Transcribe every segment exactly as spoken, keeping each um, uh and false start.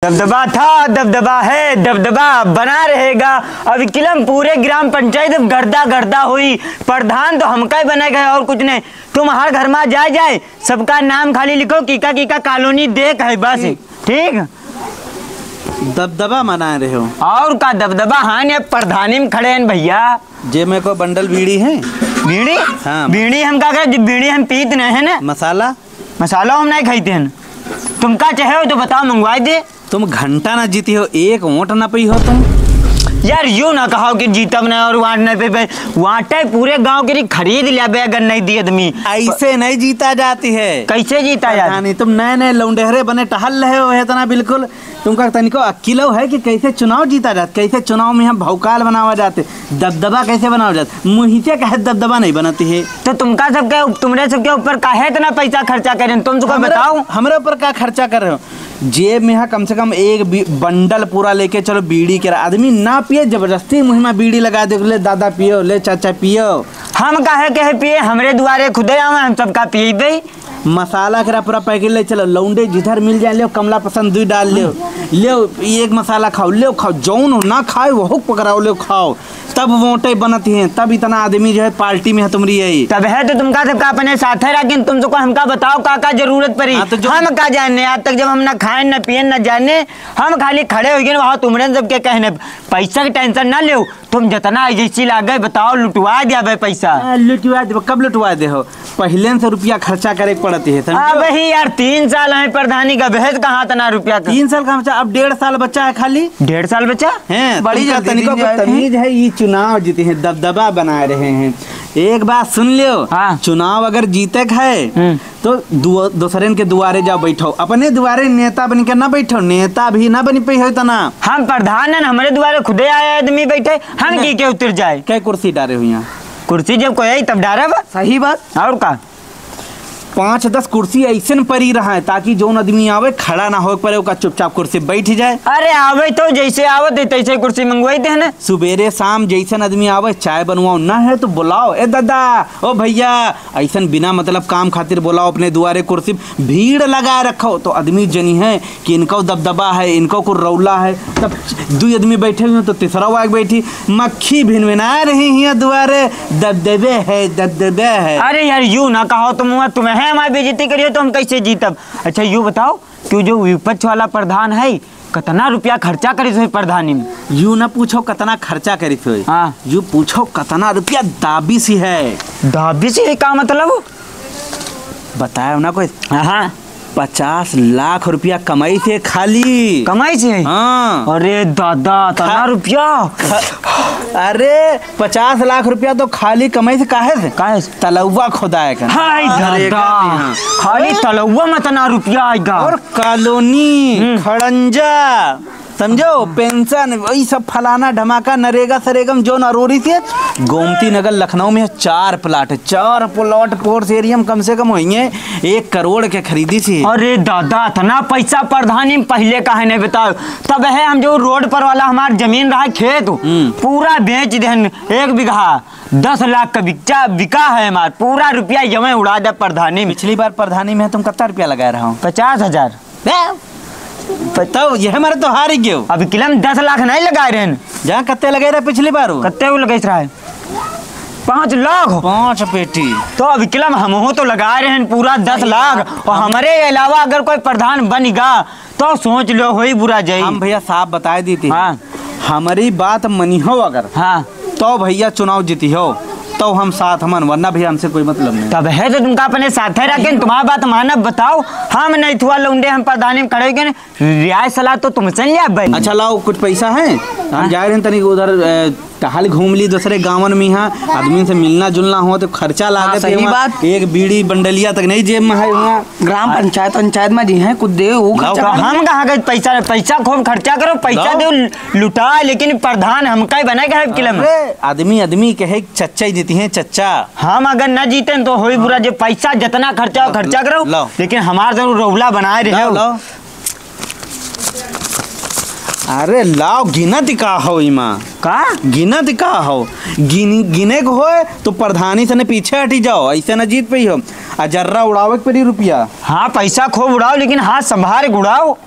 दबदबा था, दबदबा है, दबदबा बना रहेगा। अब किलम पूरे ग्राम पंचायत अब गर्दा गर्दा हुई। प्रधान तो हमका ही बने गए और कुछ नहीं। तुम हर घर मा जाए जाए, सबका नाम खाली लिखो, कीका कीका कॉलोनी देख है बस। ठीक। ठीक? दबदबा मनाए रहे हो। और का दबदबा, हाँ, ये प्रधानी में खड़े हैं भैया। जेब में को बंडल बीड़ी है? बीड़ी? हाँ। बीड़ी हम का करे, जब बीड़ी हम पीत नहीं है ना। मसाला? मसाला हम नहीं खाइते हैं। तुम का चाहे हो तो बताओ, मंगवाई दे। तुम घंटा ना जीती हो, एक वोट ना पई हो तुम। यार, यूं ना कहो कि जीतब ना और वांट नहीं पे, पे वांटे पूरे गांव के लिए खरीद लिया बे, अगर नहीं दी आदमी। ऐसे नहीं जीता जाती है। कैसे जीता जाती? पता नहीं, तुम नए नए लौंडेहरे बने टहल रहे हो इतना बिल्कुल। तुमका तनिको अक्किलो है कि कैसे चुनाव जीता जात, कैसे चुनाव में हम भौकाल बनावा जाते, दबदबा कैसे बनावा जात? मुहिते कहे दबदबा नहीं बनती है। तो तुमका सबके, तुमरे सबके ऊपर काहे इतना पैसा खर्चा करें? तुम सबको हमरे, बताओ। हमरे ऊपर का खर्चा कर रहे हो? जेब में है कम से कम एक बी-, बंडल पूरा लेके चलो बीड़ी के। आदमी ना पिए, जबरदस्ती मुँह में बीड़ी लगा दे, ले दादा पियो, ले चाचा पियो। हम काहे कहे पिए? हमरे दुआरे खुदे आवे, हम सबका पिएबे। मसाला के पूरा पैकेट ले चलो, लौंडे जिधर मिल जाए, ले कमला पसंद दुई डाल ले, ले एक मसाला खाओ, ले खाओ, जौन ना खाए वहू पकड़ाओ, ले खाओ, तब वोटे बनत हैं, तब इतना आदमी जो है पार्टी में है तुमरी यही। तब है तो तुमका सबका अपने साथे रखिन, तुम सबको हमका बताओ का का जरूरत पड़ी? हाँ, तो जो हम का जाने, आज तक जब हम ना खाए, ना पिए, ना जाने, हम खाली खड़े हो गए वहाँ तुमरे सबके कहने। पैसा की टेंशन ना लेव, तुम जितना जैसी लागे बताओ, लुटवा दिया बे पैसा। हाँ, लुटवा दे, कब लुटवा दे हो? पहिले से रुपया खर्चा करे के पड़त है, समझो? अब ही यार, तीन साल है प्रधानी का, भेज कहाँ इतना रुपया का? तीन साल का बचा, अब डेढ़ साल बचा है खाली। डेढ़ साल बचा? हैं, बड़ी तुमका जल्दी तनिको दिन को जाए। तमीज है, ये चुनाव जीते हैं, दबदबा बनाए रहे हैं। एक बात सुन लियो, हाँ। चुनाव अगर जीते के है, हम्म। तो दुआ-, दूसरन के दुआरे जाओ बैठो, अपने दुआरे नेता बन के ना बैठो, नेता भी ना बन पे हो इतना। हम प्रधान हैं, हमरे दुआरे खुदे आए आदमी बैठे, हम नहीं। की के उतर जाए? कै कुर्सी डारे हुई हैं? कुर्सी जब कोई आई तब डारब। सही बात। और का? पाँच दस कुर्सी ऐसन परी रहा है ताकि जौन आदमी आवे खड़ा ना हो पड़े, ओका चुपचाप कुर्सी बैठ जाए। अरे आवे तो जैसे आवत है तैसे कुर्सी मंगवाई दे ना। सुबेरे शाम जैसन आदमी आवे, चाय बनवाओ, ना है तो बुलाओ, ए दादा, ओ भैया, ऐसन बिना मतलब काम खातिर बोलाओ अपने दुआरे कुर्सी, भीड़ लगा रखो तो आदमी जनी है कि इनको दबदबा है, इनको को रौला है। तब दुई आदमी बैठे हुए हैं तो तीसरा वाग बैठी, मक्खी भिनभिना रही है दुआरे, दबदबे है, दबदबे है। अरे यार, यूं ना कहो तुम, तुम्हें हमारी बेइज्जती करियो तो हम कैसे जीतब? अच्छा, यूं बताओ कि जो विपक्ष वाला प्रधान है, कतना रुपया खर्चा करिस होई प्रधानी में? यू न पूछो कतना खर्चा करिस होई। हाँ। यू पूछो कतना रुपया दाबिस है। दाबिस है का मतलब? बतायो ना कोई। हाँ। पचास लाख रुपया कमाइस है खाली। कमाइस है? हाँ। अरे दादा, तना खा-, रुपया। खा-, अरे, पचास लाख रुपया तो खाली कमाइस है, काहे से? काहे से? तलौवा खोदाए का। हाय अरे दादा, का? खाली तलौवा में तना रुपया आएगा। और कॉलोनी, हम्म। खड़ंजा, समझो, पेंशन, वही सब फलाना ढमाका, नरेगा सरेगा में जौन अरोरी से, गोमती नगर लखनऊ में चार प्लाट है, चार प्लाट फोर्स एरिया में कम से कम होइए एक करोड़ के खरीदी सी। अरे दादा, इतना पैसा प्रधानी में पहले काहे नहीं बताओ? तब है हम जो रोड पर वाला हमार जमीन रहा खेत, हम्म। पूरा बेच देहन, एक बीघा दस लाख का बिकचा बिका है हमार, पूरा रुपया यवें उड़ा दे प्रधानी में। पिछली बार प्रधानी में तुम कितना रुपया लगाए रहा हो? पचास हजार। बे, तो यह मारे तो हार ही गयो। अब किलम दस लाख नहीं लगाए रहे हैं। जहाँ कत्ते लगाए रहे पिछली बार हो? कत्ते वो लगाए रहा है? पाँच लाख। पाँच पेटी। तो अब किलम हम हो तो लगाए रहे हैं पूरा दस लाख, और हमारे अलावा अगर कोई प्रधान बन गा तो सोच लो, होई बुरा जाई। हम भैया साफ बताए दी थी। हाँ। हमारी बात मनी हो अगर, हाँ। तो भैया चुनाव जीती हो, तो हम साथ मन, वरना भैया हमसे कोई मतलब नहीं। तब है तो तुमका अपने साथे रखें, तुम्हारा बात मानब बताओ, हम नहीं थुआ लौंडे, हम प्रधानी में खड़े हो गए, रियाय सलाह तो तुमसे लिया भाई। अच्छा लाओ, कुछ पैसा है, हम हाँ। जा रहे हैं तनिक उधर, अ, टहल घूम ली दूसरे गाँवन में, यहाँ आदमी से मिलना जुलना हो तो खर्चा हाँ, लागत है सही वहाँ। बात। एक बीड़ी बंडलिया तक नहीं जेब में है वहाँ। ग्राम पंचायत, पंचायत में जी हैं, कुछ दे, वो लाओ खर्चा का, कर हम कहाँ गए पैसा, पैसा खूब खर्चा करो, पैसा लाओ। दो, लुटा, लेकिन प्रधान हमका ही बने का है किले में। अरे, आदमी, आदमी कहे चच्चा ही जीती हैं, चच्चा। हम अगर ना जीते तो होई बुरा, जे पैसा जितना खर्चा हो, खर्चा करो, लाओ। लेकिन हमार जरूर रौला बनाए रहे लाओ, हो। लाओ। अरे लाओ, गिनत का हो इमा? का? गिनत का हो? गिन-, गिने को होए तो प्रधानी से ने पीछे हटी जाओ, ऐसे ना जीत पई हो। आ जर्रा उड़ावे के पड़ी रुपया। हाँ, पैसा खूब उड़ाओ, लेकिन हाथ संभार के उड़ाओ।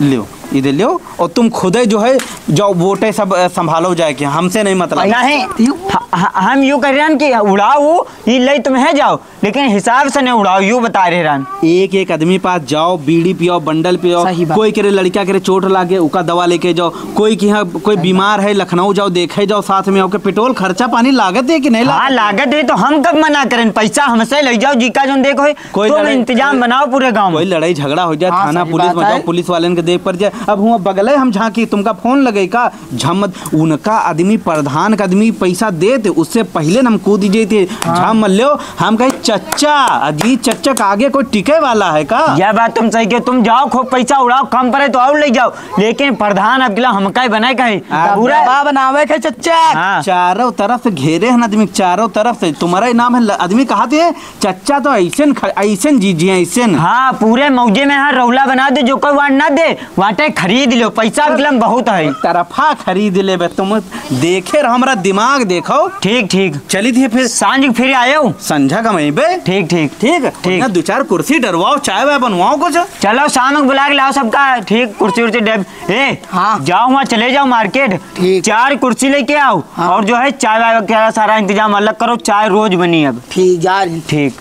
लियो। इधर लियो, और तुम खुदे जो है, जाओ वोटे सब, अ, संभालो जाए के, हमसे नहीं मतलब। नहीं, ह-, ह-, हम यूँ कह रहे हैं कि उड़ाओ, ये ले तुम है जाओ, लेकिन हिसाब से नहीं उड़ाओ, यूँ बता रहे रहन। एक एक आदमी पास जाओ, बीड़ी पियो, बंडल पियो, सही बात। कोई करे लड़का करे चोट लागे, उका दवा लेके जाओ, कोई के यहाँ कोई बीमार है, लखनऊ जाओ, देखे जाओ, साथ में ओके पेट्रोल खर्चा पानी लागत है कि नहीं हाँ, लागत है? लागत है तो हम कब मना करें? पैसा हमसे ले जाओ, जी का जोन देखो है, कोई तुम लड़ाई, इंतजाम कोई, बनाओ पूरे गाँव में। कोई लड़ाई झगड़ा हो जाए, हाँ, थाना सही पुलिस बात में जाओ, है। पुलिस वाले के देख पड़ जाए। अब हुआ बगले हम झांकी, तुमका फोन लगे का? झम, उनका आदमी, प्रधान का आदमी पैसा देते, उससे पहले न हम कूद जाते। हाँ। झम लो, हम कहे, "चच्चा, अजी चच्चा का आगे कोई टिके वाला है का?" यह बात तुम सही कहे, तुम जाओ खूब पैसा उड़ाओ, कम पड़े तो और ले जाओ, लेकिन प्रधान अब गिला हमका ही बनाए कहे। हाँ। पूरा दबदबा बनावे के चच्चा। हाँ। चारों तरफ से घेरे हैं आदमी, चारों तरफ से। तुम्हारा ही नाम है ल-, आदमी कहा थे, चच्चा तो ऐसन ख-, ऐसन जी, जी, ऐसन। हाँ, पूरे मौजे में हाँ रौला बना दे, जो कोई वाट ना दे, वाटे खरीद लो, पैसा अब गिलम बहुत है। तरफा खरीद लेबे तुम, देखे रहो, हमरा दिमाग देखो। ठीक, ठीक। चली थी फिर। सांझ के फिर आयो। संझा का मैं बे। ठीक, ठीक। ठीक। ठीक। ना दो चार कुर्सी डरवाओ, चाय वाय बनवाओ कुछ। चलो, शाम को बुला के लाओ सबका, ठीक, कुर्सी उर्सी डेब-, ए, हाँ। जाओ वहाँ चले जाओ मार्केट, ठीक। चार कुर्सी लेके आओ, हाँ। और जो है चाय वाय का सारा इंतजाम अलग करो, चाय रोज बनी अब। ठीक, जा रही। ठीक।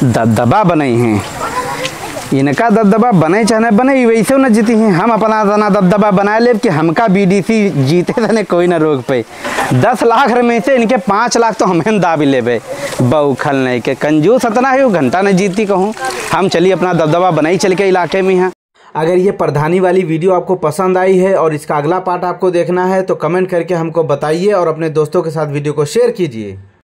दबदबा बनई हैं। इनका दबदबा बनई चाहे न बनई, ई वैसे न जीती हैं। हम अपना तना दबदबा बनाए लेब कि हमका बीडीसी जीते तने कोई न रोक पाए। दस लाख में से इनके पाँच लाख तो हमहन दाबी लेबे। बउखल नहीं के कंजूस अतना है, वो घंटा नहीं जीती कहूँ। हम चली अपना दबदबा बनाई चल के इलाके में यहाँ। अगर ये प्रधानी वाली वीडियो आपको पसंद आई है और इसका अगला पार्ट आपको देखना है तो कमेंट करके हमको बताइए और अपने दोस्तों के साथ वीडियो को शेयर कीजिए।